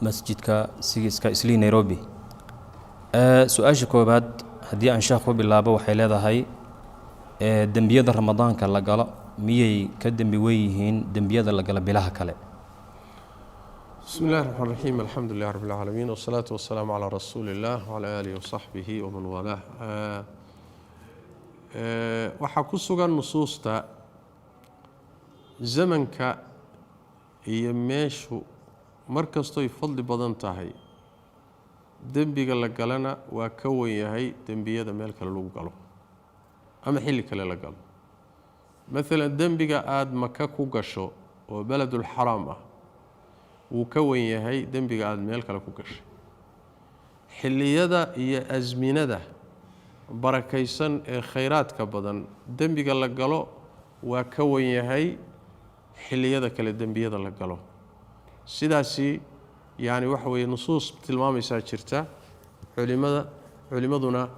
Masjidka Sigiska Islii, Nairobi. Su-aasha koowaad haddii aan sheekh ku bilaabo waxay leedahay: dembiyada Ramadaanka la galo miyay ka dembi weyn yihiin dembiyada la galo bilaha kale? Bismi illahi raxmaan raxiim, alxamdu lilah rab اlcaalamiin, wasalaatu wasalaamu calaa rasuuli illah wcalaa aalihi wasaxbihi waman waalaah. Waxaa ku sugan nusuusta, zamanka iyo meeshu mar kastoy fadli badan tahay, dembiga la galana waa ka wen yahay dembiyada meel kale lagu galo ama xilli kale la galo. Maalan, dembiga aada Maka ku gasho oo beledulxaraam ah wuu ka wen yahay dembiga aada meel kale ku gashay. Xilliyada iyo asminada barakaysan ee khayraadka badan dembiga la galo waa ka wen yahay xilliyada kale dembiyada la galo. Sidaasi yacni waxa weeye nusuus tilmaamaysaa jirta. Culimaduna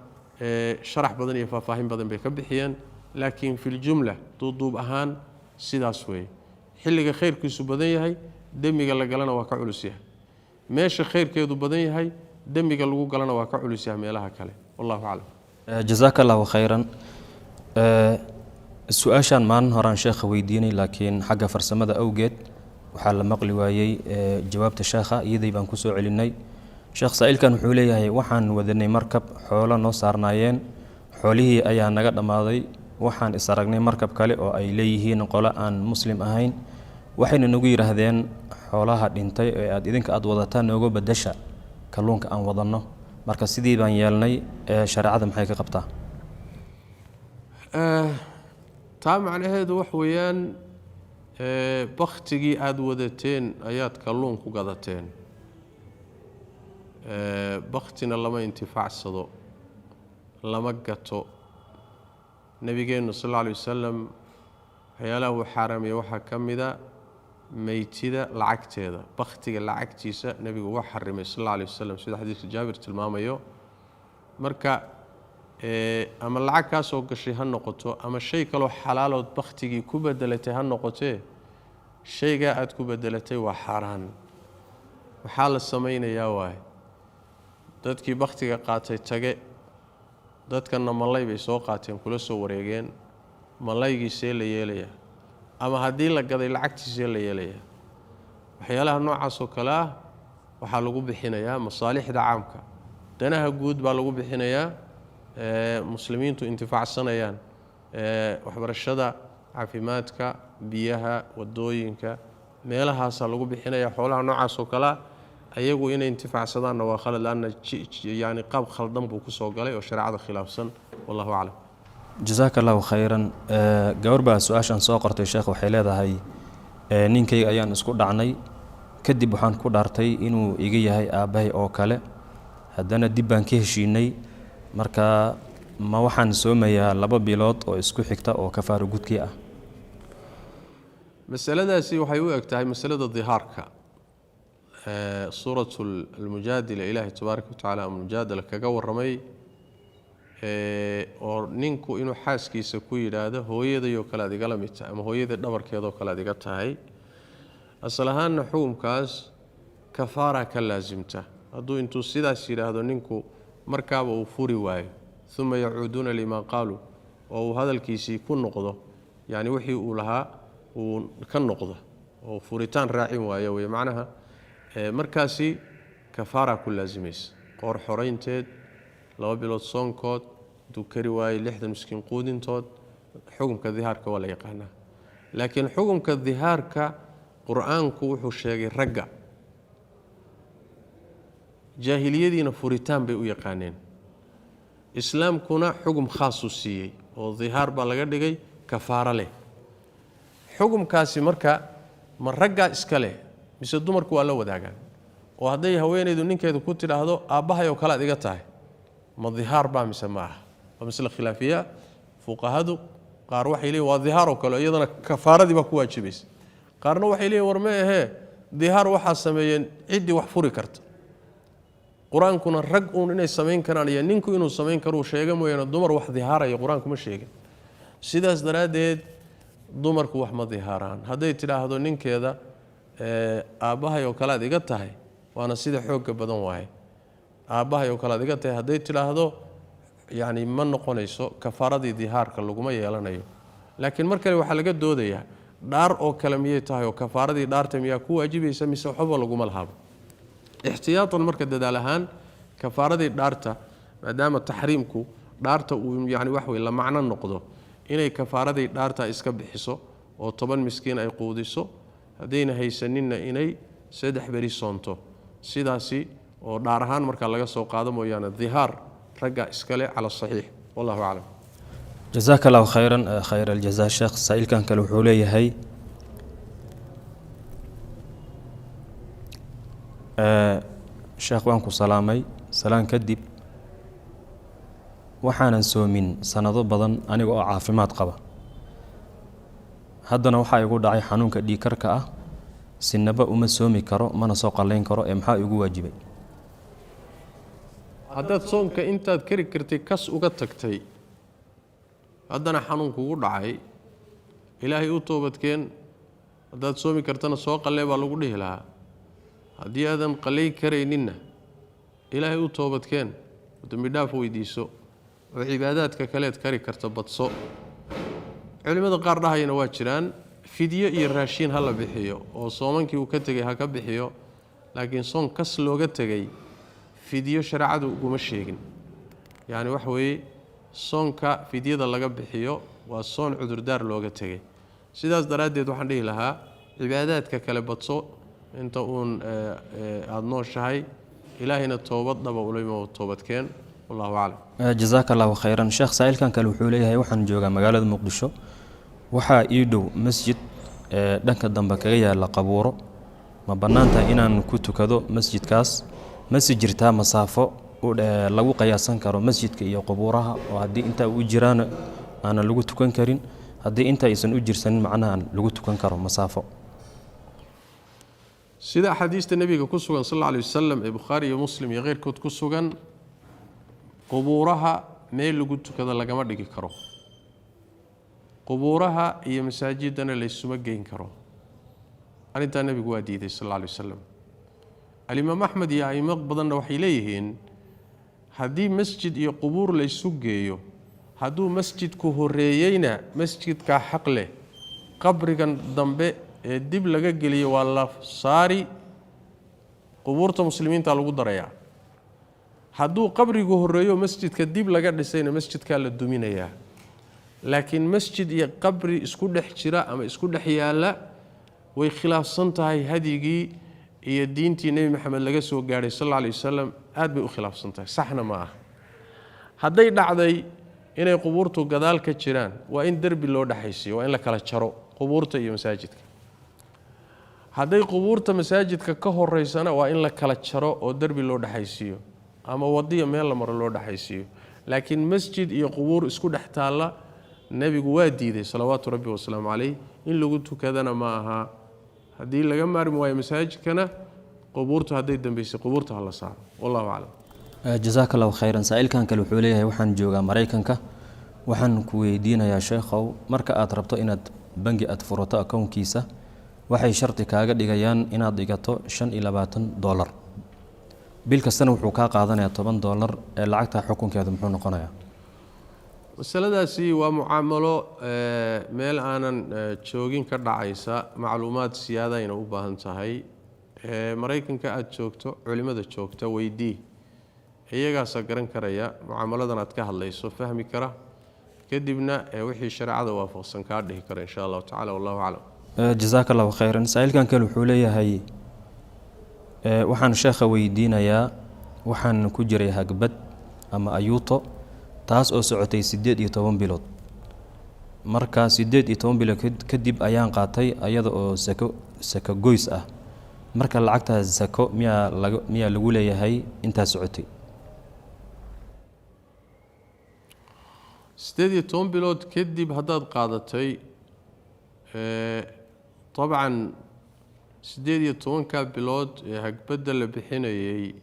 sharax badan iyo faahfaahin badan bay ka bixiyeen, laakiin fi ljumla, duuduub ahaan, sidaas weeye. Xilliga khayrkiisu badan yahay dembiga la galana waa ka culus yahay. Meesha khayrkeedu badan yahay dembiga lagu galana waa ka culus yahay meelaha kale. Wallahu aclam. Jazaaka Allahu khayran. Su-aashaan maalin horaan sheekha weydiinay, laakiin xagga farsamada awgeed waxaa la maqli waayey jawaabta sheekha. Iyaday baan kusoo celinay. Sheekh, saa'ilkan wuxuu leeyahay: waxaan wadanay markab, xoolo noo saarnaayeen. Xoolihii ayaa naga dhammaaday. Waxaan is aragnay markab kale oo ay leeyihiin qolo aan Muslim ahayn. Waxayna nagu yidhaahdeen: xoolaha dhintay ee aad idinka aada wadataan nooga badasha kalluunka aan wadanno. Marka sidii baan yeelnay, shareecada maxay ka qabtaa? Taa macnaheedu wax weeyaan, baktigii aada wadateen ayaad kalluun ku gadateen. Baktina lama intifaacsado, lama gato. Nebigeennu sal alla alay wasalam waxyaalaha uu xaaraamiyey waxaa ka mida meytida lacagteeda. Baktiga lacagtiisa nebigu waa xarimay sal alla alay wasalam, sida xadiiska Jaabir tilmaamayo. Marka ama lacag kaa soo gashay ha noqoto ama shay kaloo xalaalood baktigii ku bedelatay ha noqotee, shaygaa aada ku bedelatay waa xaaraan. Maxaa la samaynayaa? Waaye dadkii baktiga qaatay tage, dadkanna malay bay soo qaateen, kula soo wareegeen. Malaygii see la yeelayaa? Ama haddii la gaday lacagtiisee la yeelayaa? Waxyaalaha noocaas oo kale ah waxaa lagu bixinayaa masaalixda caamka, danaha guud baa lagu bixinayaa, muslimiintu intifaacsanayaan: waxbarashada, caafimaadka, biyaha, wadooyinka, meelahaasaa lagu bixinaya. Xoolaha noocaas oo kalea ayagu inay intifaacsadaanna waa khalad, laanna yani qaab khaldan buu kusoo galay oo shareecada khilaafsan. Wallahu aclam. Jazaaka Allahu khayran. Gabar baa su-aashan soo qortay, sheekh. Waxay leedahay: ninkayga ayaan isku dhacnay. Kadib waxaan ku dhaartay inuu iga yahay aabbahay oo kale. Haddana dib baan ka heshiinay. Marka ma waxaan soomayaa 2 bilood oo isku xigta oo kafaaro gudkii ah? Masaladaasi waxay u eg tahay masalada dihaarka. Suuratu Almujaadila Ilaahay tabaaraka watacaala mujaadala kaga warramay, oo ninku inuu xaaskiisa ku yidhaahdo hooyadayoo kale aad igala mid tahay ama hooyadai dhabarkeedoo kale aad iga tahay. Asal ahaanna xukumkaas kafaara ka laasimta. Hadduu intuu sidaas yidhaahdo ninku markaaba uu furi waayo, uma yacuuduuna limaa qaaluu, oo uu hadalkiisii ku noqdo, yacni wixii uu lahaa uu ka noqdo oo furitaan raacin waayo wey macnaha, markaasi kafaara ku laasimaysa: qoor xoraynteed, 2 bilood soonkood, hadduu kari waayey 60 miskiin quudintood. Xukumka dihaarka waa la yaqaanaa, laakiin xukumka dihaarka Qur-aanku wuxuu sheegay ragga. Jaahiliyadiina furitaan bay u yaqaaneen, Islaamkuna xugum khaasuu siiyey oo dihaar baa laga dhigay kafaaro leh. Xukumkaasi marka ma raggaa iska leh mise dumarku waa la wadaagaan? Oo hadday haweenaydu ninkeedu ku tidhaahdo aabbahay oo kale aad iga tahay, ma dihaar baa mise ma aha? Waa masle khilaafiya. Fuqahadu qaar waxay leeyihin waa dihaar oo kale, iyadana kafaaradii baa ku waajibaysa. Qaarna waxay leeyihin war ma ahee, dihaar waxaa sameeyeen ciddii wax furi karta. Qur-aankuna rag uun inay samayn karaan iyo ninku inuu samayn karuu sheega mooyaane, dumar wax dihaaraya Qur-aanku ma sheegin. Sidaas daraaddeed dumarku wax ma dihaaraan. Hadday tidhaahdo ninkeeda aabbahay oo kale aad iga tahay, waa Waana sida xoogga badan waaye. Aabbahay oo kale aad iga tahay hadday tidhaahdo, yacni ma noqonayso kafaaradii dihaarka laguma yeelanayo. Laakiin mar kale waxaa laga doodayaa dhaar oo kale miyay tahay, oo kafaaradii dhaarta miyaa ku waajibaysa mise waxbaba laguma lahaaba. Ixtiyaatan marka dadaal ahaan kafaaradii dhaarta, maadaama taxriimku dhaarta uu yani wax wey la macno noqdo, inay kafaaradii dhaarta iska bixiso oo 10 miskiin ay quudiso, haddayna haysaninna inay 3 beri soonto, sidaasi oo dhaar ahaan markaa laga soo qaado mooyaane dihaar ragga iskale cala saxiix. Wallahu aclam. Jazaaka allahu khayran khayr aljazaa. Sheekh, saa-iilkan kale wuxuu leeyahay, sheekh waan ku salaamay, salaan kadib waxaanan soomin sanado badan aniga oo caafimaad qaba, haddana waxaa igu dhacay xanuunka dhiigkarka ah, sinaba uma soomi karo mana soo qallayn karo, ee maxaa igu waajibay? Haddaad soonka intaad kari kartay kas uga tagtay, haddana xanuun kugu dhacay, ilaahay u toobadkeen. Haddaad soomi kartana soo qallee baa lagu dhihi lahaa. Haddii aadan qallay karayninna ilaahay u toobadkeen, dembi dhaaf weydiiso, oo cibaadaadka kaleed kari karta badso. Culimmada qaar dhahayana waa jiraan fidyo iyo raashiin ha la bixiyo oo soomankii uu ka tegey ha ka bixiyo, laakiin soon kas looga tegey fidyo shareecadu uguma sheegin. Yacni waxa weeye soonka fidyada laga bixiyo waa soon cudurdaar looga tegey. Sidaas daraaddeed waxaan dhihi lahaa cibaadaadka kale badso inta uun aada nooshahay, ilaahayna toobad dhaba ulimo toobadkeen. Wallahu aclam. Jazaaka allahu khayran. Sheekh, saa-iilkan kale wuxuu leeyahay, waxaan joogaa magaalada Muqdisho, waxaa ii dhow masjid dhanka dambe kaga yaala qabuuro, ma bannaan tahay inaan ku tukado masjidkaas? Masi jirtaa masaafo lagu qiyaasan karo masjidka iyo qubuuraha, oo haddii intaa u jiraan aanan lagu tukan karin, haddii inta aysan u jirsanin macnaha lagu tukan karo masaafo? Sida axaadiista nebiga ku sugan sal alla alay wasalam ee Bukhaari iyo Muslim iyo keyrkood ku sugan, qubuuraha meel lagu tukado lagama dhigi karo, qubuuraha iyo masaajidana laysuma geyn karo. Arrintaa nebigu waa diiday sal alla alay wasalam. Alimaam Axmed iyo a'imo badanna waxay leeyihiin haddii masjid iyo qubuur laysu geeyo, hadduu masjidku horeeyeyna masjidkaa xaq leh, qabrigan dambe ee dib laga geliyo waa la saari, qubuurta muslimiinta lagu darayaa. Hadduu qabrigu horeeyo masjidka dib laga dhisayna masjidkaa la duminayaa. Laakiin masjid iyo qabri isku dhex jira ama isku dhex yaalla way khilaafsan tahay hadyigii iyo diintii Nebi Maxamed laga soo gaadhay sal alla alay wasalam, aad bay u khilaafsan tahay, saxna ma aha. Hadday dhacday inay qubuurtu gadaal ka jiraan, waa in derbi loo dhexaysiiyo, waa in la kala jaro qubuurta iyo masaajidka. Hadday qubuurta masaajidka ka horeysana waa in la kala jaro oo derbi loo dhexaysiiyo ama wadiya meel la maro loo dhexaysiiyo. Laakiin masjid iyo qubuur isku dhex taalla nebigu waa diiday salawaatu rabbi wasalaamu caleyh, in lagu tukadana ma aha. Haddii laga maarmi waayo masaajidkana, qubuurtu hadday dambeysay qubuurta ha la saaro. Wallahu aclam. Jazaaka allahu khayran. Saa-iilkan kale wuxuu leeyahay, waxaan joogaa Maraykanka, waxaan ku weydiinayaa sheekhow, marka aad rabto inaad bangi aad furato akownkiisa, waxay shardi kaaga dhigayaan inaad dhigato $25, bil kastana wuxuu kaa qaadanayaa $10, ee lacagta xukunkeedu muxuu noqonayaa? Masaladaasi waa mucaamalo meel aanan joogin ka dhacaysa, macluumaad siyaadayna u baahan tahay. Maraykanka aada joogto culimada joogta weydii, iyagaasaa garan karaya mucaamaladan aad ka hadlayso, fahmi kara, kadibna wixii shareecada waafaqsan kaa dhihi kara insha allahu tacala. Wallahu aclam. Jazaaka allahu khayran. Saa-iilkan kale wuxuu leeyahay, waxaan sheekha weydiinayaa, waxaan ku jiray hagbad ama ayuuto taas oo socotay 18 bilood, marka 18 bilood kadib ayaan qaatay ayada oo sako goys ah, marka lacagtaas sako miyaa lagu leeyahay intaa socotay? 18 bilood kadib haddaad qaadatay, dabcan 18-ka bilood ee hagbadda la bixinayay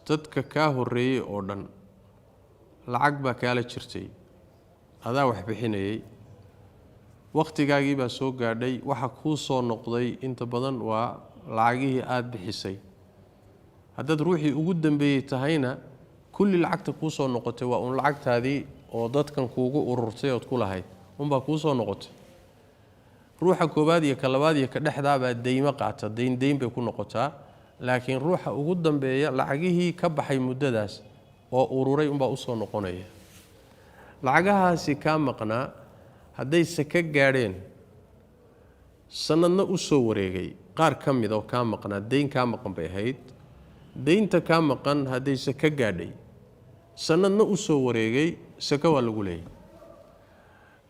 dadka kaa horreeyey oo dhan lacag baa kaala jirtay, adaa wax bixinayay, wakhtigaagii baa soo gaadhay, waxa kuu soo noqday inta badan waa lacagihii aada bixisay. Haddaad ruuxii ugu dambeeyey tahayna, kulli lacagta kuu soo noqotay waa uun lacagtaadii oo dadkan kuugu ururtay ood ku lahayd unbaa kuu soo noqotay. Ruuxa koobaad iyo ka labaad iyo ka dhexdaabaa deymo qaata, deyn deyn bay ku noqotaa. Laakiin ruuxa ugu dambeeya lacagihii ka baxay muddadaas oo ururay unbaa usoo noqonaya. Lacagahaasi kaa maqnaa hadday sake gaadheen, sanadna u soo wareegay, qaar ka mid oo kaa maqnaa deyn kaa maqan bay ahayd. Deynta kaa maqan hadday sake gaadhay, sanadna u soo wareegay, sake waa lagu leeyahy.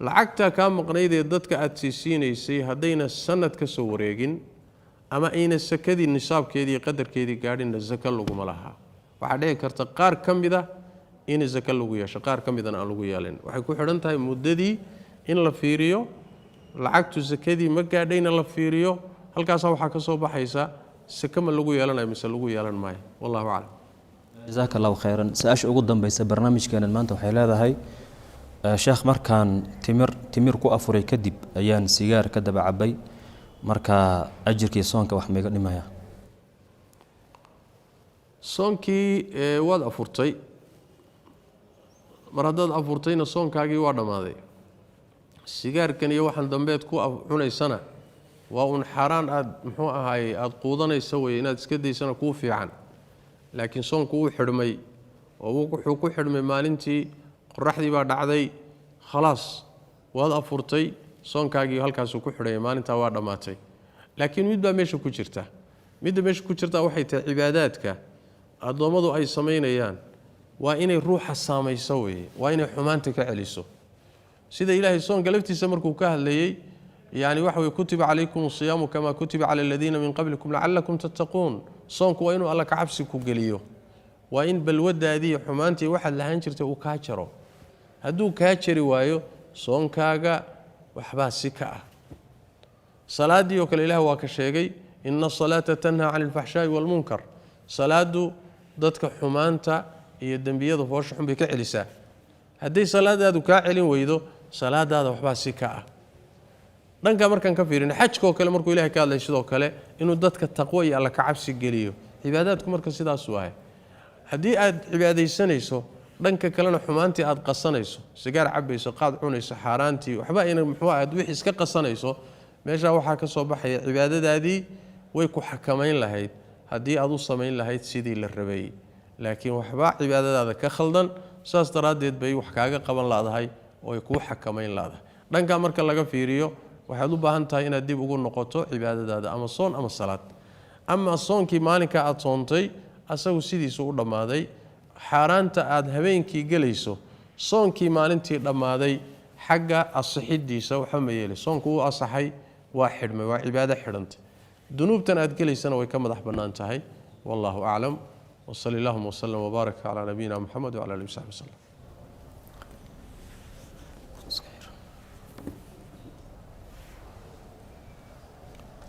Lacagtaa kaa maqnaydee dadka aada siisiinaysay haddayna sanad ka soo wareegin ama ayna sakadii nisaabkeedii qadarkeedii gaadhinna, sako laguma lahaa. Waxaa dhici karta qaar ka mid a in sako lagu yeesho, qaar ka midana aan lagu yeelin. Waxay ku xidhan tahay muddadii in la fiiriyo, lacagtu sakadii ma gaadhayna la fiiriyo. Halkaasaa waxaa ka soo baxaysa sako ma lagu yeelanayo mise lagu yeelan maayo. Wallahu aclam. Jazaaka Allahu khayran. Su-aasha ugu dambeysa barnaamijkeenan maanta waxay leedahay: sheekh, markaan timir ku afuray kadib ayaan sigaar ka daba cabay, marka ajirkii soonka wax maiga dhimaya? Soonkii waad afurtay. Mar haddaad afurtayna, soonkaagii waa dhammaaday. Sigaarkan iyo waxaan dambeed ku cunaysana waa uun xaaraan aada, muxuu ahaayey, aada quudanaysa weye. Inaad iska daysana kuu fiican, laakiin soonku wuu xidhmay oo wuxuu ku xidhmay maalintii qoraxdii baa dhacday. Khalaas, waad afurtay, soonkaagii halkaasuu ku xidhanya, maalintaa waa dhammaatay. Laakiin mid baa meesha ku jirta. Midda meesha ku jirta waxay tahay, cibaadaadka addoommadu ay samaynayaan waa inay ruuxa saamayso weye, waa inay xumaanta ka celiso. Sida Ilaahay soonka laftiisa markuu ka hadlayey, yani waxa weye: "Kutiba calaykum asiyaamu kama kutiba cala aladiina min qablikum lacalakum tattaquun." Soonku waa inuu Alla ka cabsi ku geliyo, waa in balwadaadii, xumaantii waxaad lahaan jirtay uu kaa jaro. Hadduu kaa jari waayo, soonkaaga waxbaa si ka ah. Salaaddii oo kale Ilaah waa ka sheegay: "Ina asalaata tanhaa cani alfaxshaa'i waalmunkar." Salaadu dadka xumaanta iyo dembiyada foosha xun bay ka celisaa. Hadday salaadaadu kaa celin weydo, salaadaada waxbaa si ka ah. Dhanka markaan ka fiirino, xajkaoo kale markuu Ilahay ka hadlay, sidoo kale inuu dadka taqwo iyo Alla ka cabsi geliyo. Cibaadaadku marka sidaas waaye. Haddii aad cibaadaysanayso, dhanka kalena xumaantii aad qasanayso, sigaar cabayso, qaad cunayso, xaaraantii waxba ayna, muxuu, aad wixii iska qasanayso, meeshaa waxaa ka soo baxaya cibaadadaadii way ku xakamayn lahayd haddii aad u samayn lahayd sidii la rabay, laakiin waxba cibaadadaada ka khaldan. Saas daraaddeed bay wax kaaga qaban laadahay oo ay kuu xakamayn laadahay. Dhankaa marka laga fiiriyo, waxaad u baahan tahay inaad dib ugu noqoto cibaadadaada, ama soon ama salaad. Ama soonkii maalinka aad soontay asagu sidiisu u dhammaaday. Xaaraanta aad habeenkii gelayso, soonkii maalintii dhammaaday xagga asaxidiisa waxba ma yeelay. Soonku wuu asaxay, waa xidhmay, waa cibaado xidhantay. Dunuubtan aad gelaysana way ka madax bannaan tahay. Wallahu aclam, wsali allahuma wslm wbaaraka calaa nabiyina Muxamed wcala alihi wsaxbi wslem.